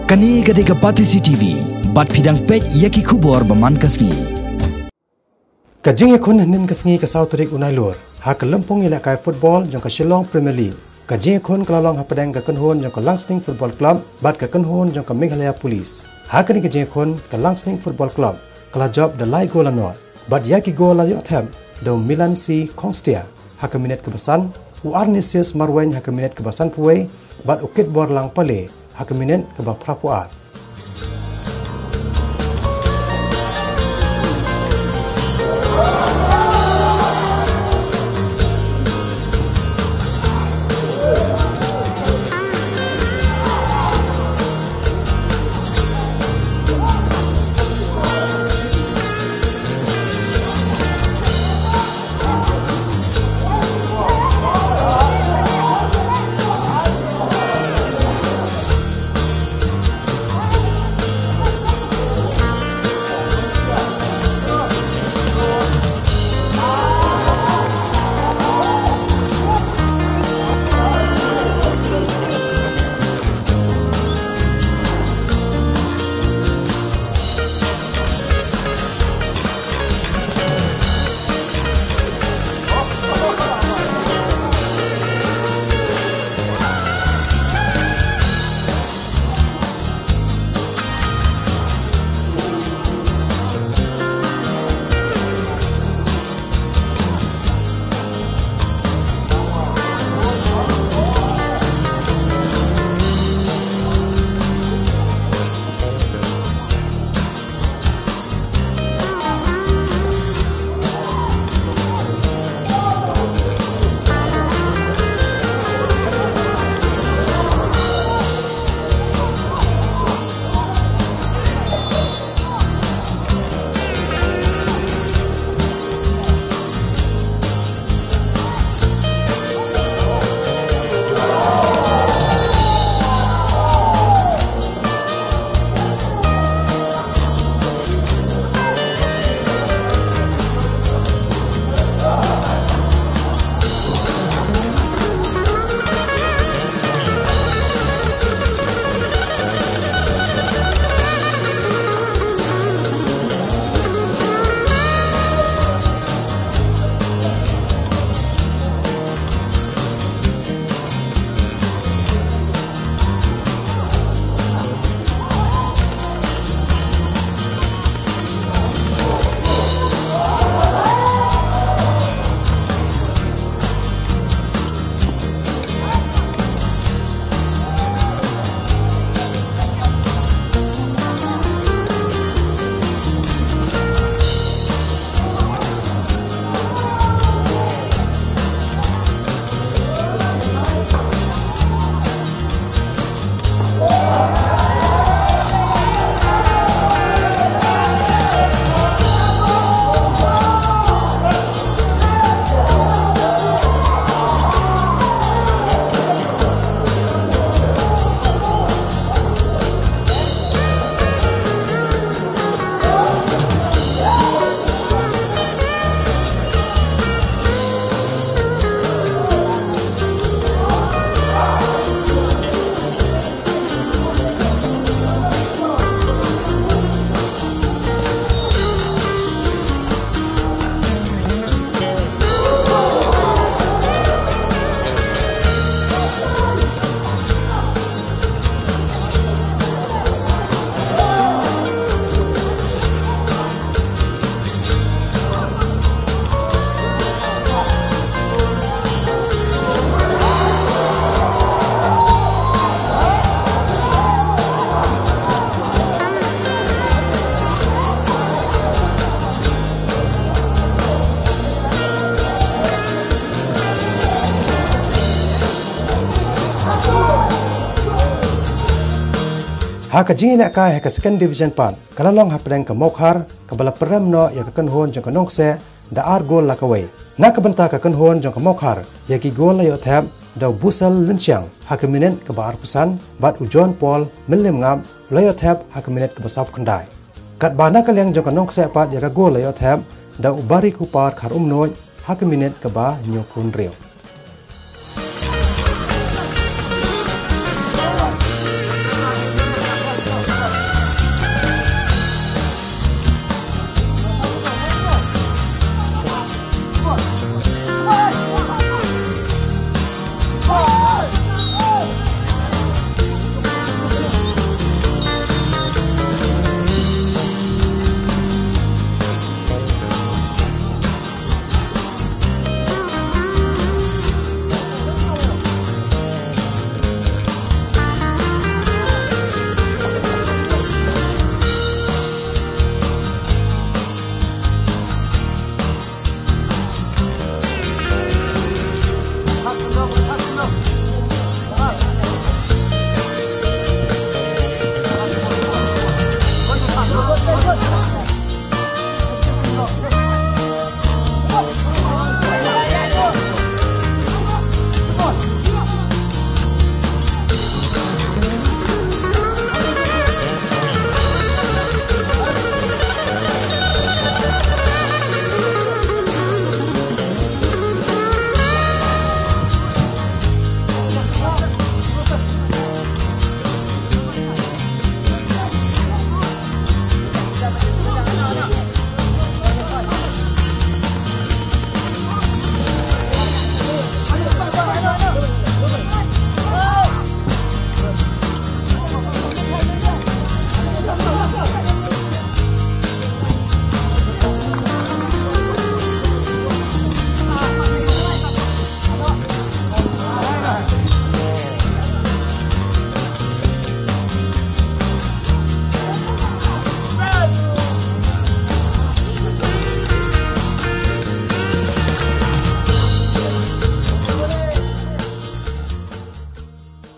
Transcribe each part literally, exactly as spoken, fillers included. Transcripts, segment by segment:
Kane ka dei ka Batesi T V, bad phi dang peit ïa ki khubor ba man ka sngi. Ka jingïakhun hynnin ka sngi ka saw tarik u Nailur ha ka lympung ïalehkai football jong ka Shillong Premier League. Ka jingïakhun ka la long hapdeng ka kynhun jong ka Langsning Football Club bad ka kynhun jong ka Meghalaya Police. Ha kane ka jingïakhun ka Langsning Football Club ka la jop da lai gol la nod, bad ïa ki gol la ïoh thep da u Milan C Khongstia ha ka minit kaba san, u Arnisius Marwein ha ka minit kaba sanphew wei, bad u Kitborlang Pale ha ka minit kaba phraphew ar. Ha ka jingïalehkai ha ka Second Division pat, ka la long hapdeng ka Mawkhar, kaba la pynrem noh ïa ka kynhun jong ka Nongkseh da ar gol la kawei. Na ka bynta ka kynhun jong ka Mawkhar, ïa ki gol la ïoh thep da u Busel Lynshiang ha ka minit kaba arphew san, bad u John Paul Mylliemngap u la ïoh thep ha ka minit kaba sawphew khyndai. Katba na ka liang jong ka Nongkseh pat, ïa ka gol la ïoh thep da u Barikupar Kharumnuid ha ka minit kaba hynñiewphew hynriew.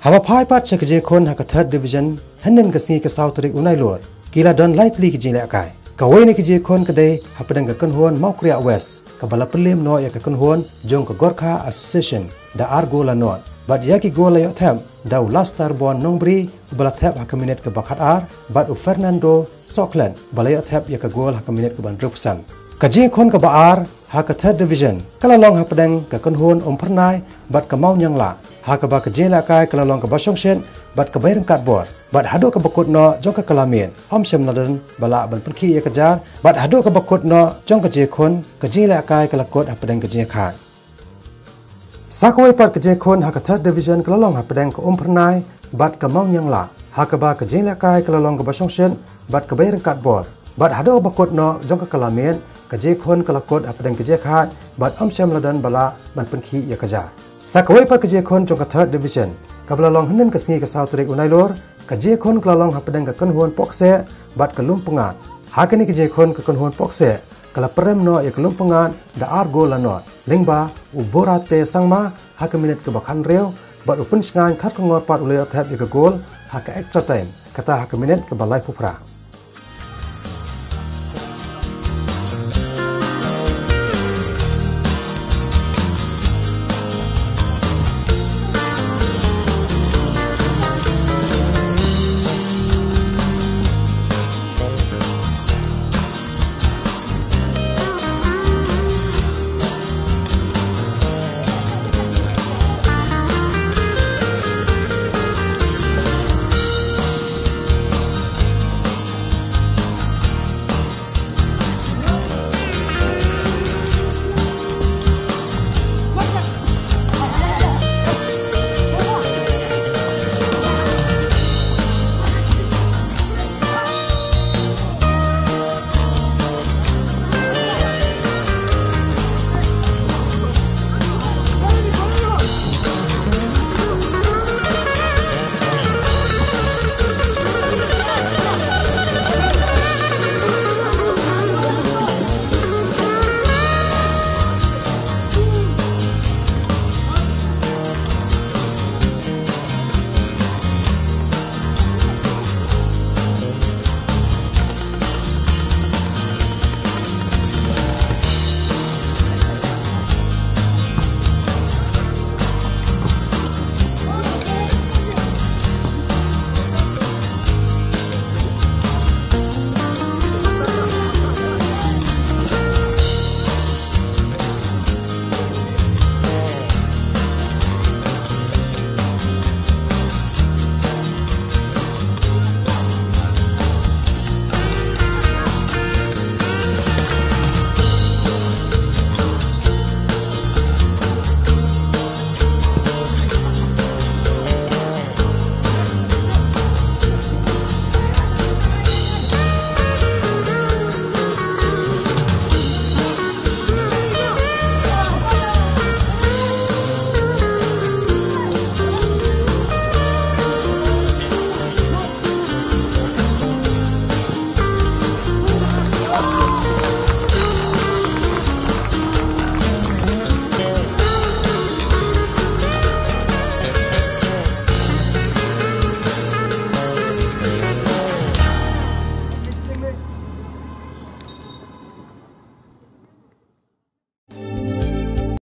Haba phai pat sha ka jingkhun ha ka Third Division hynnin ka sngi ka saw tarik u Nailur, ki la don lai tylli ki jinglehkai. Kawei na ki jingkhun ka dei hapdeng ka kynhun Mawkriah West, kaba la pynliem noh ïa ka kynhun jong ka Gorkha Association da ar gol la nod. Bad ïa ki gol la ïoh thep da u Lastarbon Nongbri, uba la thep ha ka minit kaba khatar, bad u Fernando Sohkhlet, ba la ïoh thep ïa ka gol ha ka minit kaba hynriewphew san. Ka jingkhun kaba ar ha ka Third Division ka la long hapdeng ka kynhun Umphyrnai bad ka Mawnianglah, ha kaba ka jinglehkai ka la long kaba shongshit bad kaba ïaryngkat bor. Bad haduh kaba kut noh jong ka kylla miet, ym shym la don ba lah ban pynkhih ïa ka jar. Bad haduh kaba kut noh jong ka jingkhun, ka jinglehkai ka la kut hapdeng ka jingkhaid. Sa kawei pat ka jingkhun ha ka Third Division ka la long hapdeng ka Umphyrnai bad ka Mawnianglah, ha kaba ka jinglehkai ka la long kaba shongshit bad kaba ïaryngkat bor. Bad haduh kaba kut noh jong ka kylla miet, ka jingkhun ka la kut hapdeng ka jingkhaid, bad ym shym la don ba lah ban pynkhih ïa ka jar. Sa kawei pat ka jingkhun jong ka Third Division kaba la long hynnin ka sngi ka saw tarik u Nailur, ka jingkhun ka la long hapdeng ka kynhun Pohkseh bad ka Lumpyngngad. Ha kane ka jingkhun ka kynhun Pohkseh ka la pynrem noh ïa ka Lumpyngngad da ar gol la nod, lyngba u Borate Sangma ha ka minit kaba khathynriew, bad u Pynshngaiñ Kharkongor pat u la ïoh thep ïa ka gol ha ka extra time, kata ha ka minit kaba laiphew phra.